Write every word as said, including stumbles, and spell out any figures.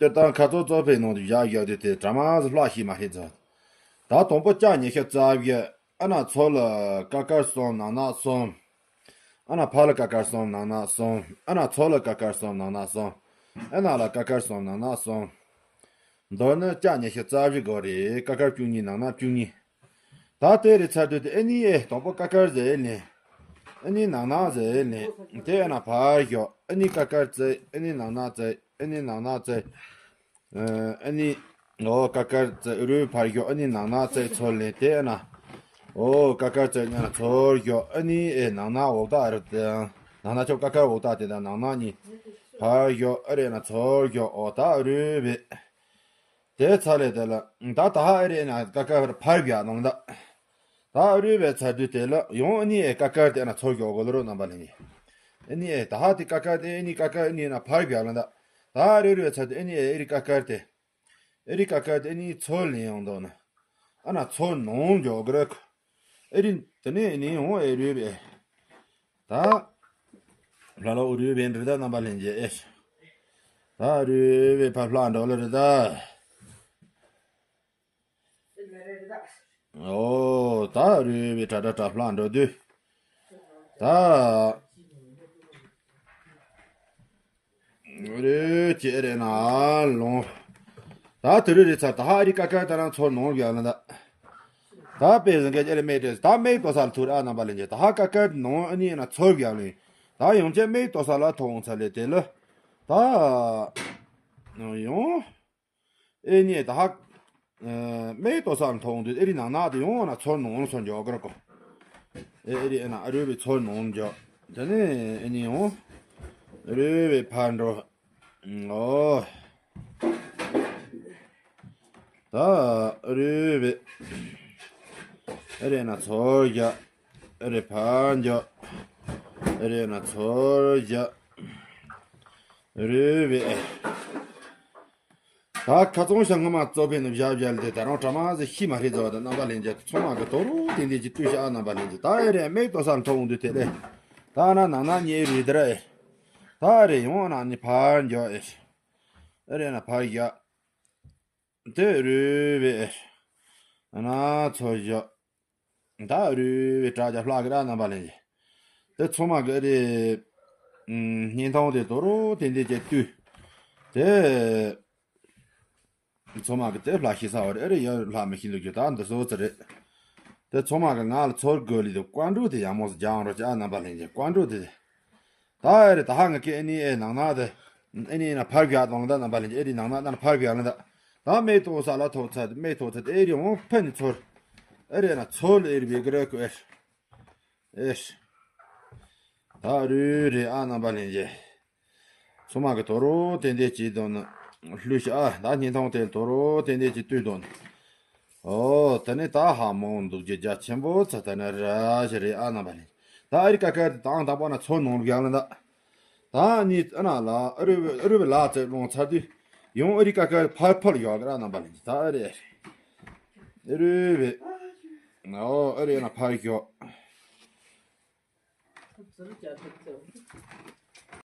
དེ་དང་ཁ་ཚོན་གཙོ་ཕལ་ནང་དུ་བཞག་བཞག་དུས་དེ་གྲ་མ་ཟི་ལྷག་ཤེས་མ་ཤེས་ཚོ། ད་དང་པོ་ལྕགས་ཉི་ཤུ་རྩ་བཞི། ཨ་ན་ཚོ་ལ་ཀ་ཀར་གསུམ་ནང་ན་གསུམ། ཨ་ན་ཕ་ལ་ཀ་ཀར་གསུམ་ནང་ན་གསུམ། ཨ་ན་ཚོ་ལ་ཀ་ཀར་གསུམ་ནང་ན་གསུམ། ཨ་ན་ལ་ཀ་ཀར་གསུམ་ནང་ན་གསུམ། མདོར་ན་ལྕགས་ཉི་ཤུ་རྩ་བཞི་དགོས་རེད། ཀ་ཀར་བཅུ་གཉིས་ནང་ན་བཅུ་གཉིས། ད་དེ་རེད་ཚར་དུས་དེ་ཨ་ནི་ཨེ་དང་པོ་ཀ་ཀར་ཟེར་ནས། ཨ་ནི་ནང་ན་ཟེར་ནས། དེ་ཨ་ན་ཕར་ཞོག་ཨ་ནི་ཀ་ཀར་བཙལ། ཨ་ནི་ནང་ན་བཙལ། ཨ་ནི་ནང་ན་བཙལ། ཨ་ནི་ཨོ་ཀ་ཀར་བཙལ་རུ་ཕར་ཞོག་ཨ་ནི་ནང་ན་བཙལ་ཚོར་ལེན་དེ་ཨ་ན། ཨོ་ཀ་ཀར་བཙལ་ཉ་ན་ཚོར་ཞོག་ཨ་ནི་ཨེ་ནང་ན་འོག་ད་རུ་དེ། ནང་ན་ཆོག་ཀ་ཀར་འོག་ད་དེ་དང་ནང་ན་གཉིས། ཕར་ཞོག་ཨ་རེ་ན་ཚོར་ཞོག་ཨོ་ད་རུ་བེ། དེ་ཚ་ལས་དེ་ལ་ད་ད་ཧ་ཨེ་རེ་ན་ཀ་ཀ་ཕར་བཞག་ནང་ད། ད་རུས་པའི་ཚ་དུས་དེ་ལ་ཡང་ཨ་ནི་ཨེ་ཀ་ཀར་དེ་ན་ཚོར་ཞོག་གོ་ལ་རོ་རྣམ་པ་ལེན་གྱི། ཨ་ནི་ཨེ་ད་ཧ་དེ་ཀ་ཀར་དེ་ཨ་ནི་ཀ་ཀར་ཨ་ནི་ན་ཕར་བཞག་ལ་ད། ད་རུས་རུས་ཚ་དུས་ཨ་ནི་ཨེ་ཨེ་རི་ཀ་ཀར་དེ། ཨེ་རི་ཀ་ཀར་དེ་ཨ་ནི་ཚོར་ལེན་ཡོང་དོ་ན། ཨ་ན་ཚོར་ནང་འཇོག་གི་ར། ཨེ་རི་དེ་ནས་ཨ་ནི་ཡང་ཨེ་རུས་པའི། ད། ལ་ལ་འུ་རུས་བེན་རི་ད་རྣམ་པ་ལྷན་རྒྱས་ཨེ། ད་རུས་བེ་ཕ་ཕླ་འགྲོ་ལ་རི་ད། ཨོ་ད་རུས་བེ་དྲ་དྲ་དྲ་ཕླ་འགྲོ་དུས། ད། རེད་ཅེ་རེད་ན་ལོང་། ད་དུ་རུ་རེད་ཚར་ད་ཧ་རི་ཀ་ཀ་ད་རང་ཚོར་ནོར་བཞག་ལ་ད། ད་དཔེ་བཟང་གི་ཅེ་རེད་མེད་དེ་ད་མེད་དོ་སར་ཐུར་ཨ་རྣམ་པ་ལེན་ཅེ་ད་ཧ་ཀ་ཀ་ནོར་ཨ་ནི་ན་ཚོར་བཞག་ལེ། ད་ཡོང་ཅེ་མེད་དོ་སར་ལ་ཐོག་འོང་ཚར་ལེ་དེ་ལ། ད། ཡོང་། ཨེ་ནི་ད་ཧ། མེད་དོ་སར་ཐོག་འོང་དུས་ཨེ་རི་ནང་ན་དེ་ཡོང་ན་ཚོར་ནོར་སོང་འཇོག་གར་གོ། ཨེ་ཨེ་རི་ཨེ་ན་ཨ་རུ་བའི་ཚོར་ནོར་འཇོག་དེ་ནས་ཨེ་ནི་ཡོང་། རུས་པའི་ཕར་འགྲོ། ཨོ། ད་རུས་པའི། ཨེ་རེད་ན་ཚོར་རྒྱག་ཨེ་རེད་ཕར་འཇོག་ཨེ་རེད་ན་ཚོར་རྒྱག་རུས་པའི། ད་ཁ་ཚོང་ཤ་སྔ་མ་གཙོ་ཕལ་ནི་བཞག་བཞག་ལ་དེ་ད་རང་གྲ་མ་ཟི་ཤི་མ་ཧྲི་ཛོ་ད་རྣམ་པ་ལེན་རྒྱ་ཚོང་མ་གི་དོ་རུ་དེ་འདི་ཅི་ཏུ་ཤ་རྣམ་པ་ལེན་རྒྱ་ད་ཨེ་རེད་མེད་དོ་སར་མཐོང་འདུག་དེ་ལས། ད་ན་ན་ན་ཉེ་རུས་དེ་ར་ཨེ། ད་རེ་ཡོང་ན་ནི་ཕར་འཇོག་ཨེ། ཨེ་རེད་ན་ཕར་ཡ། དེ་རུས་པའི་ཨེ། ན་ཚོ་བཞག་ད་རུས་པའི་དྲ་རྒྱ་ལྷག་གི་ར་རྣམ་པ་ལེན་རྒྱ། དེ་ཚོ་མ་གི་ཨེ་རེད། ཨམ། བརྙན་ཐུང་དེ་དོ་རུ་དེ་འདི་ཅི་ཏུ། དེ། ཚོ་མ་གི་དེ་ལྷག་ཤི་ས་བ་རེད་ཨེ་རེད་ཡ་ལྷག་མི་ཤི་འདུག་རྒྱུ་ད་འདི་སོ་ཙི་རེད། དེ་ཚོ་མ་གི་ང་ལ་ཚོར་དགོས་ལི་དུ་ཀོན་ཀྲུ་དེ་ཡང་མོ་སི་ལྗང་རོ་ཅི་ཨ་རྣམ་པ་ལེན་རྒྱ་ཀོན་ཀྲུ་དེ། ད་ཨེ་རེད་ད་ཧ་ང་ཀི་ཨེ་ནི་ཨེ་ནང་ན་དེ། ཨེ་ནི་ཨེ་ན་ཕར་རྒྱག་དང་ད་རྣམ་པ་ལེན་ཨེ་རེད་ནང་ན་ད་ཕར་རྒྱག་ལ་ད། ད་མེ་ཏོག་ས་ལ་ཐོག་ཚ་མེ་ཏོག་ཚ་ཨེ་རེད་འོང་ཕན་ཚོར། ཨེ་རེད་ན་ཚོར་ཨེ་རེད་བེ་གི་རེད་ཀོ་ཨེ། ཨེ། ད་རུ་རེད་ཨ་རྣམ་པ་ལེན་རྒྱ། ཚོ་མ་གི་དོ་རུ་དེ་འདི་ཅི་དོ་ན། ལྷུ་ཤ་ཨ་ད་བརྙན་ཐུང་དེ་དོ་རུ་དེ་འདི་ཅི་ཏུ་དོ་ན། ཨོ་ད་ནི་ད་ཧ་མོ་འདུག་རྒྱུ་རྒྱ་ཆེན་པོ་ཚ་ད་ནི་ར་ཞི་རེད་ཨ་རྣམ་པ་ལེན། ད་ཨེ་རི་ཀ་ཀ་དང་དང་པོ་ན་ཚོ་ནོར་རྒྱག་ལ་ད། ད་ནི་ཨ་ན་ལ་ཨ་རུ་ཨ་རུ་བའི་ལ་ཙེ་ལོང་ཚར་དུས་ཡོང་ཨ་རི་ཀ་ཀ་ཕར་ཕར་ཡོག་ར་རྣམ་པ་ལེན་ད་ཨ་རེ་ཨ་རུ་བའི་ཨོ་ཨ་རེ་ན་ཕར་ཡོག